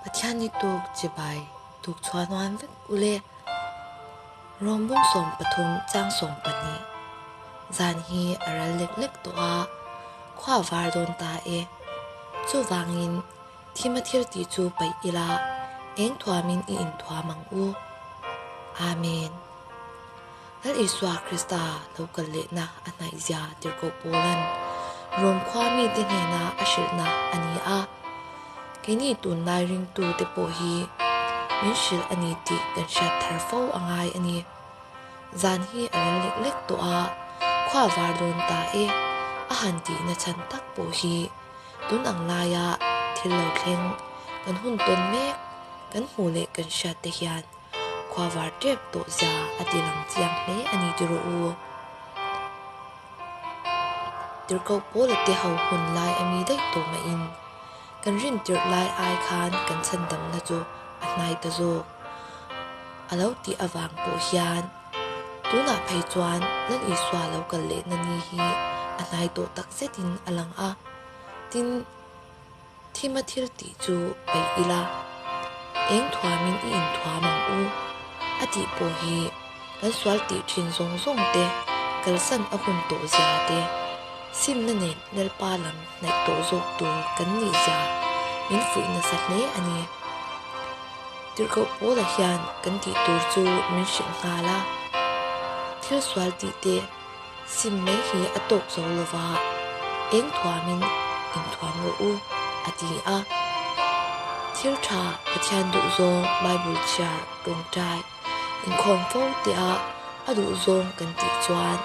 Pathian ni tuk chibai tuk chhuahnuan vek ule. Rom bung 13 chang 12. Zan hi a ral lek lek tawh a, khua a var dawn ta e. Chuvangin thim a thil tih chu paih ila, eng thuamin i inthuam ang u. Amen. Lal Isua Krista lo kal lehna a hnaihzia Tirhkoh Paula'n Rom khua mite hnena a hrilhna a ni a. Keini tunlai ringtute pawh hi min hrilh a ni tih kan hriat thar fo a ngai a ni. Zan hi a ral lek lek tawh a, khua var dawn ta e a han tihna chhan tak pawh hi tun ang laia thil lo thleng kan hun tawn mek kan hmuh leh kan hriat te hian Khua var tep tawh zia a ti lang chiang hle a ni ti rawh u. Tirhkoh Paula te ho hun lai a mi daih tawh maiin kan rin tirh lai ai khan kan chhandamna chu a hnai ta zawk. A lo tih avang pawh hian tunah phei chuan Lal Isua lo kal lehna ni hi a hnai tawh tak zetin a lang a. Tin. Thima thil tih chu peih ila, eng thuamin i inthuam ang u a tih pawh hi kan sual tih thin zawng zawng te kalsan a hun tawh zia te, simna nen Lalpa lam hnaih tawh zawk tur kan nih zia min fuih nasa hle a ni. Tirhkoh Paula hian kan tih tur chu min hrilh nghal a, thil sual tih te, Sim mai hi a tawk zo lova, eng thuamin inthuam rawh u, a ti a. Thil tha Pathian duhzawng Bible chhiar tawngtai inkhawm fo tia a duhzawng kan tih chuan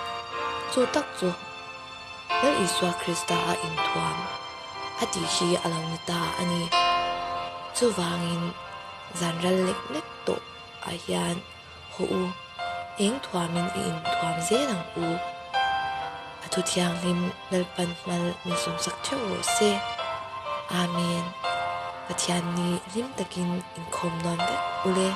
chu tak chu Lal Isua Krista a inthuam a tih hi a lo ni ta a ni. Chuvangin zan ral lek lek tawh ah hian Haw u, eng thuamin i inthuam zel ang u. A thu thianghlim Lalpan hmal min sawmsak theuh rawh se. Amen. Pathian ni hlim takin inkhawm nuam vek ule.